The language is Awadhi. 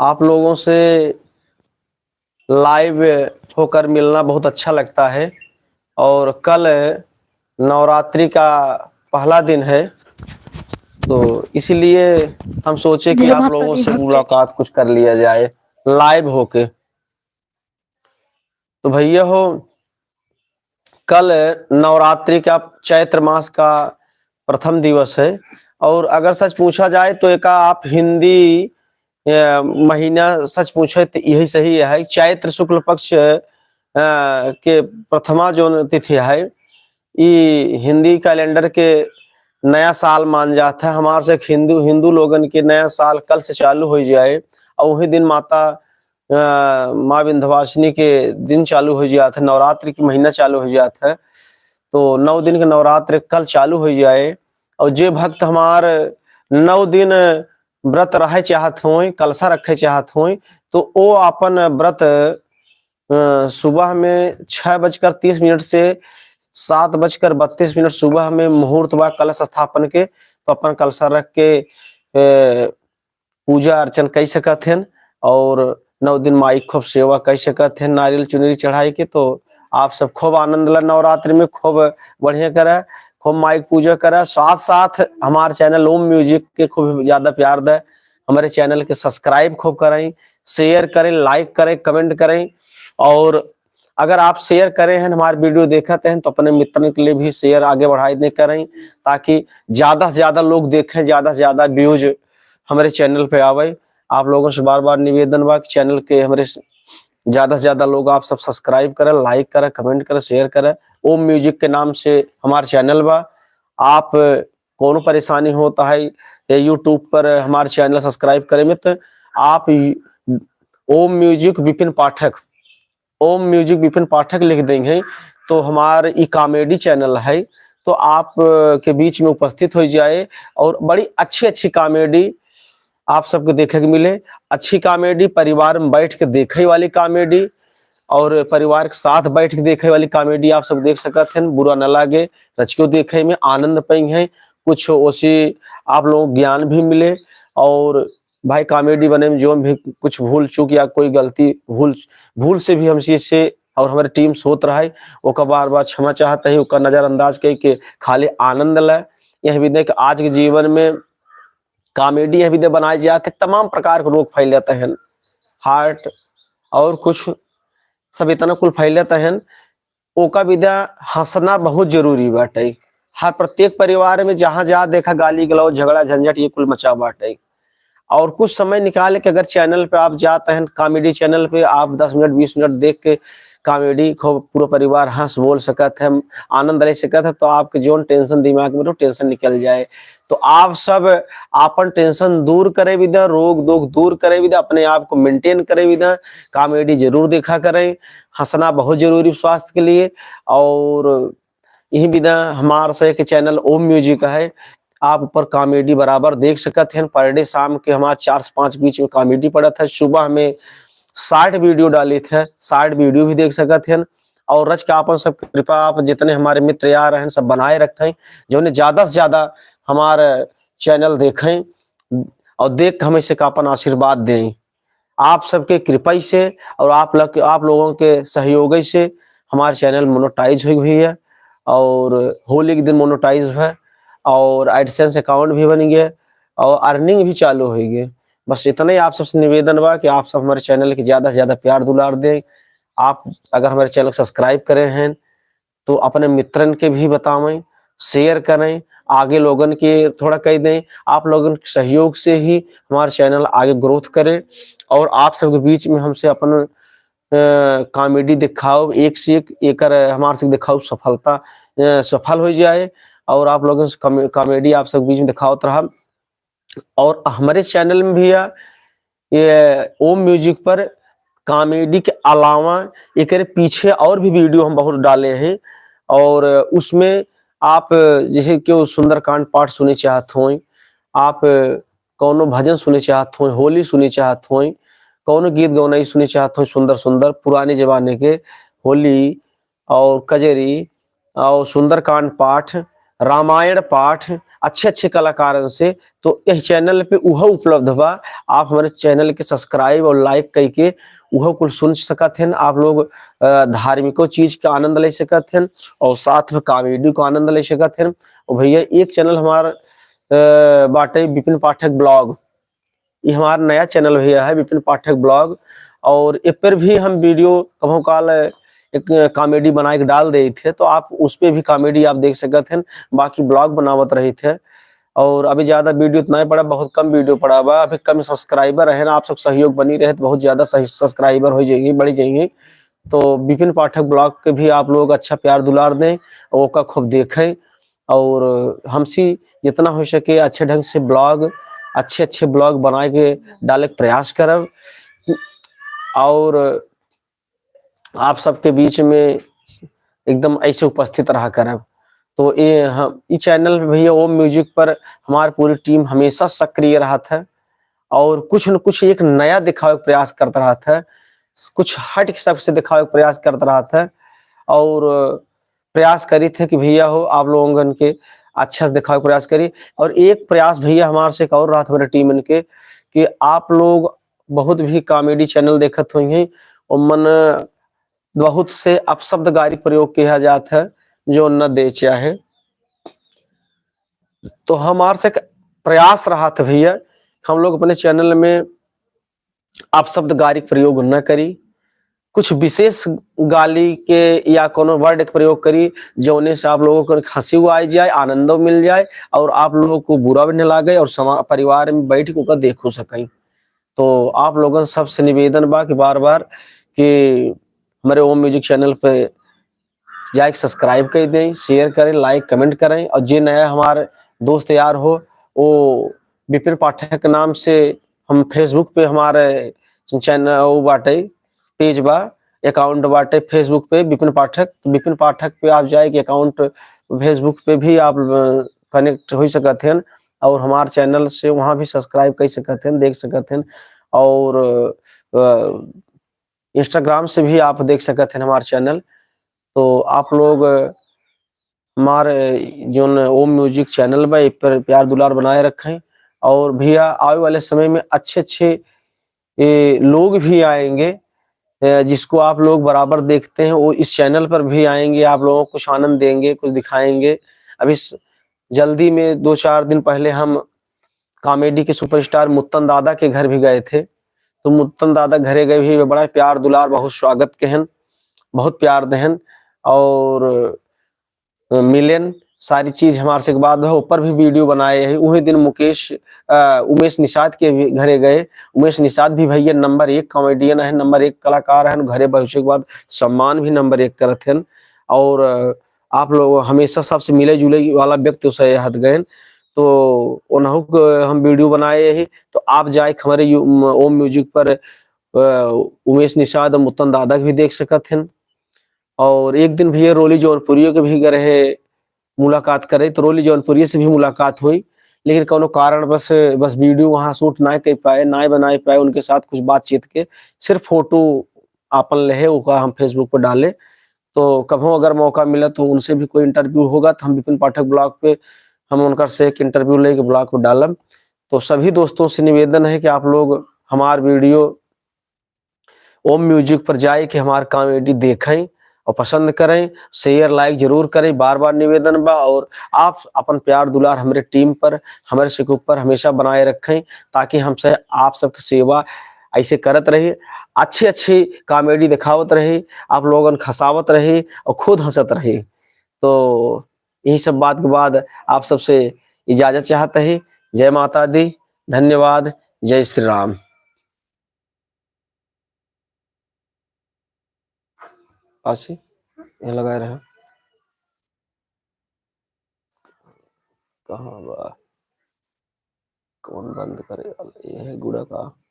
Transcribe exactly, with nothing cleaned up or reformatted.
आप लोगों से लाइव होकर मिलना बहुत अच्छा लगता है। और कल नवरात्रि का पहला दिन है, तो इसीलिए हम सोचे कि आप लोगों से मुलाकात कुछ कर लिया जाए लाइव होके। तो भैया हो, कल नवरात्रि का, चैत्र मास का प्रथम दिवस है। और अगर सच पूछा जाए तो एका आप हिंदी, अ, महीना सच पूछे तो यही सही है। चैत्र शुक्ल पक्ष, अ, के प्रथमा जो तिथि है, ई हिंदी कैलेंडर के नया साल मान जात है। हमार से हिंदू, हिंदू लोगन के नया साल कल से चालू हो जाए और वही दिन माता, अ, माँ विंध्यवासिनी के दिन चालू हो जात है, नवरात्रि की महीना चालु हो जात है। तो नौ दिन के नवरात्र कल चालू हो जाए और जे भक्त हमार नौ दिन व्रत रहे चाहत हों, कलसा रखे चाहत हों, तो ओ आपन व्रत, अ, सुबह में छह बजकर तीस मिनट से सात बजकर बत्तीस मिनट सुबह में मुहूर्त बा कलश स्थापन के, तो अपन कलसा रख के, अ, पूजा अर्चन कई सकत हन और नौ दिन माई क खूब सेवा कई सकत हन नारियल चुनरी चढ़ाई के। तो आप सब खूब आनंद ला नवरात्रि में, खूब बढ़िया करा, खूब माई क पूजा करा। साथ साथ हमार चैनल ओम म्यूजिक के खूब ज्यादा प्यार दे, हमारे चैनल के सब्सक्राइब खूब करें, शेयर करें, लाइक करें, कमेंट करें। और अगर आप शेयर करें हैं, हमारे वीडियो देखत हैं, तो अपने मित्रन के लिए भी शेयर आगे बढ़ाई दे करें, ताकि ज्यादा से ज्यादा लोग देखें, ज्यादा से ज्यादा व्यूज हमारे चैनल पे आवे। आप लोगों से बार बार निवेदन बा कि चैनल के हमारे स-, ज्यादा से ज्यादा लोग आप सब सब्सक्राइब करें, लाइक करें, कमेंट करें, शेयर करें। ओम म्यूजिक के नाम से हमार चैनल बा। आप कोनो परेशानी होता है ये यूट्यूब पर हमार चैनल सब्सक्राइब करे में, तो आप यू-, ओम म्यूजिक विपिन पाठक, ओम म्यूजिक विपिन पाठक लिख देंगे, तो हमार ई कॉमेडी चैनल है, तो आप, अ, के बीच में उपस्थित हो जाए और बड़ी अच्छी अच्छी कॉमेडी आप सबके देखे के मिले। अच्छी कॉमेडी, परिवार में बैठ के देखे वाली कॉमेडी और परिवार के साथ बैठ के देखे वाली कॉमेडी आप सब देख सकत हैं। बुरा न लागे, रचियो देखे में आनंद पाई हैं, कुछ ओसी आप लोगों को ज्ञान भी मिले। और भाई, कॉमेडी बने में जो भी कुछ भूल चूक या कोई गलती भूल, भूल से भी हमसे इससे और हमारे टीम से होत रहे, ओका बार बार क्षमा चाहत है, ओका नजरअंदाज कई के खाली आनंद ले। यह भी देख, आज के जीवन में कॉमेडी यह भी दे बनाए जात है, तमाम प्रकार के रोग फैलत हैं, हार्ट और कुछ सब इतना कुल फैलत हैं। ओका विदा हंसना बहुत जरूरी बाटे। हर प्रत्येक परिवार में जहाँ जा देखा, गाली गलौज, झगड़ा झंझट, ये कुल मचा बाटे। और कुछ समय निकाल के अगर चैनल पे आप जात हैं, कॉमेडी चैनल पे, आप दस मिनट, बीस मिनट देख के कॉमेडी को पूरा परिवार हंस बोल सकत है, आनंद ले सकत है, तो आपके जोन टेंशन दिमाग में रहो, टेंशन निकल जाए। तो आप सब आपन टेंशन दूर करे विदा, रोग दोग दूर करे विदा, अपने आप को मेंटेन करे विदा, कॉमेडी जरूर देखा करें। हंसना बहुत जरूरी स्वास्थ्य के लिए। और यही विदा हमार से एक चैनल ओम म्यूजिक है, आप ऊपर कॉमेडी बराबर देख सकत हैं। पर डे शाम के हमार चार से पाँच बीच में कॉमेडी पड़त है। सुबह में शॉर्ट वीडियो डालित है, शॉर्ट वीडियो भी देख सकत हैं। और रच के आपन सब कृपा, आप जितने हमारे मित्र यार हैं, सब बनाए रखें, जो उन्हें ज्यादा से ज्यादा हमार चैनल देखें और देख के हमें से का आपन आशीर्वाद दें। आप सबके कृपा से और आप लग, आप लोगों के सहयोग से हमार चैनल मोनेटाइज हुई हुई है और होली के दिन मोनेटाइज है और AdSense अकाउंट भी बन गया और अर्निंग भी चालू हो गई। बस इतना ही आप सबसे निवेदन बा कि आप सब हमारे चैनल के ज्यादा से ज्यादा प्यार दुलार दें। आप अगर हमारे चैनल को सब्सक्राइब करे हैं तो अपने मित्रन के भी बतावें, शेयर करें, आगे लोगन के थोड़ा कह दें। आप लोगन के सहयोग से ही हमार चैनल आगे ग्रोथ करे और आप सबके बीच में हमसे अपन, अ, कॉमेडी दिखाओ, एक से एक एकर हमार से दिखाओ सफलता, अ, सफल हो जाए और आप लोगन से कॉमे-, कॉमेडी आप सबके बीच में दिखावत रहा। और हमरे चैनल में भैया ये ओम म्यूजिक पर कॉमेडी के अलावा एकरे पीछे और भी वीडियो हम बहुत डाले हैं और उसमें आप जैसे कि वो सुंदरकांड पाठ सुने चाहत हों, आप कौनो भजन सुने चाहत हों, होली सुने चाहत हों, कौनो गीत गौनाई सुने चाहत हों, सुंदर सुंदर पुराने जमाने के होली और कजरी और सुंदरकांड पाठ, रामायण पाठ, अच्छे अच्छे कलाकारन से। तो यह channel पे उहो उपलब्ध बा, आप हमरे channel के subscribe और like कइके उहो कुल सुन सकत हन। आप लोग, अ, धार्मिको चीज के आनंद ले सकत हन और साथ में comedy को आनंद ले सकत हन। और भैया, एक channel हमार, अ, बाटे विपिन पाठक vlog, ये हमार नया channel भैया है विपिन पाठक vlog, और ए पर भी हम video कभो काल एक comedy बनाए के डाल देइत है, तो आप उस पे भी comedy आप देख सकत हन। बाकी vlog बनावत रहित है, और अभी ज्यादा video तो नहीं पड़ा, बहुत कम video पड़ा बा, अभी कम subscriber है ना, आप सब सहयोग बनी रहे तो बहुत ज्यादा सही subscriber हो जाएंगे, बढ़ जाएंगे। तो विपिन पाठक vlog के भी आप लोग अच्छा प्यार दुलार दें, ओका खूब देखें, और हमसे जितना हो सके अच्छे ढंग से vlog, अच्छे अच्छे vlog बनाए के डाले के प्रयास करब, और आप सबके बीच में एकदम ऐसे उपस्थित रहा करब। तो ये हम, ई channel पे भैया ओम म्यूजिक पर हमार पूरी team हमेशा सक्रिय रहत है और कुछ न कुछ एक नया दिखावे के प्रयास करत रहत है, कुछ हट के सबसे दिखावे के प्रयास करत रहत है। और प्रयास करीत है कि भैया हो, आप लोगन के अच्छा से दिखावे के प्रयास करी। और एक प्रयास भैया हमार से एक और रहत हमारे team के, कि आप लोग बहुत भी comedy channel देखत होइहैं, ओमन बहुत से अपशब्द गारी प्रयोग किया जात है, जो न दे चाहे। तो हमार से एक प्रयास रहत है भैया, हम लोग अपने channel में अपशब्द गारी प्रयोग न करी, कुछ विशेष गाली के या कोनो word के प्रयोग करी, जौने से आप लोगों को हंसी आइ जाए, आनंदो मिल जाए और आप लोगों को बुरा भी न लागे और समा-, परिवार में बैठ के ओका देखो सकें। तो आप लोगन सबसे निवेदन बा कि बार बार कि हमारे ओम म्यूजिक channel पे जाके subscribe कर दें, share करें, like comment करें। और जे नया हमारे दोस्त यार हो, वो विपिन पाठक के नाम से हम Facebook पे हमारे channel वो बाटे, page बा, account बाटे Facebook पे विपिन पाठक। तो विपिन पाठक पे आप जाए कि account Facebook पे भी आप, अ, connect हो सकत हैं और हमार channel से वहाँ भी subscribe कर सकत हैं, देख सकत हैं। और, अ, Instagram से भी आप देख सकत हैं हमार channel। तो आप लोग, अ, हमार, अ, जोन ओम म्यूजिक channel बा, ए पर प्यार दुलार बनाए रखें। और भैया, आवे वाले समय में अच्छे अच्छे, ए, लोग भी आएंगे, अ, जिसको आप लोग बराबर देखते हैं, वो इस channel पर भी आएंगे, आप लोगों को कुछ आनंद देंगे, कुछ दिखाएंगे। अभी स-, जल्दी में दो चार दिन पहले हम comedy के superstar मुत्तन दादा के घर भी गए थे। तो मुत्तन दादा घरे गए भी बड़ा प्यार दुलार, बहुत स्वागत केहन, बहुत प्यार देहन और, अ, मिलेन, सारी चीज हमार से एक बात है। ऊपर भी video बनाए है। उही दिन मुकेश, अ, उमेश निषाद के भी घरे गए। उमेश निषाद भी भैया number एक comedian है, number एक कलाकार है। घरे पहुँचे के बाद सम्मान भी number एक करत हैं। और, अ, आप लोग हमेशा सबसे मिले जुले वाला व्यक्ति उसे हद गए। तो उन्हों को हम video बनाए ही, तो आप जाए हमारे यू-, म-, ओम म्यूजिक पर, अ, उमेश निषाद और मुत्तन दादा के भी देख सकत हैं। और एक दिन भैया रोली जौनपुरियो के भी गए रहे मुलाकात करे, तो रोली जौनपुरियो से भी मुलाकात हुई, लेकिन कौनो कारणवश बस video वहाँ shoot ना कर पाए, ना बनाए पाए उनके साथ कुछ बातचीत के, सिर्फ photo आपन लेहे, ओका हम Facebook पर डाले। तो कभो अगर मौका मिला तो उनसे भी कोई interview होगा तो हम विपिन पाठक vlog पे हम उनकर से एक interview लेके vlog को डालम। तो सभी दोस्तों से निवेदन है कि आप लोग हमार video ओम म्यूजिक पर जाए के हमार comedy देखें और पसंद करें, share like जरूर करें, बार बार निवेदन बा। और आप अपन प्यार दुलार हमरे team पर, हमरे से ऊपर हमेशा बनाए रखें, ताकि हमसे आप सबके सेवा ऐसे करत रही, अच्छी अच्छी comedy दिखावत रही, आप लोगन खसावत रही और खुद हंसत रही। तो यही सब बात के बाद आप सबसे इजाजत चाहत ही। जय माता दी, धन्यवाद, जय श्री राम। आसी, ये लगाए रहे। कहाँ बा? कौन बंद करे वाला? ये है गुड़ा का।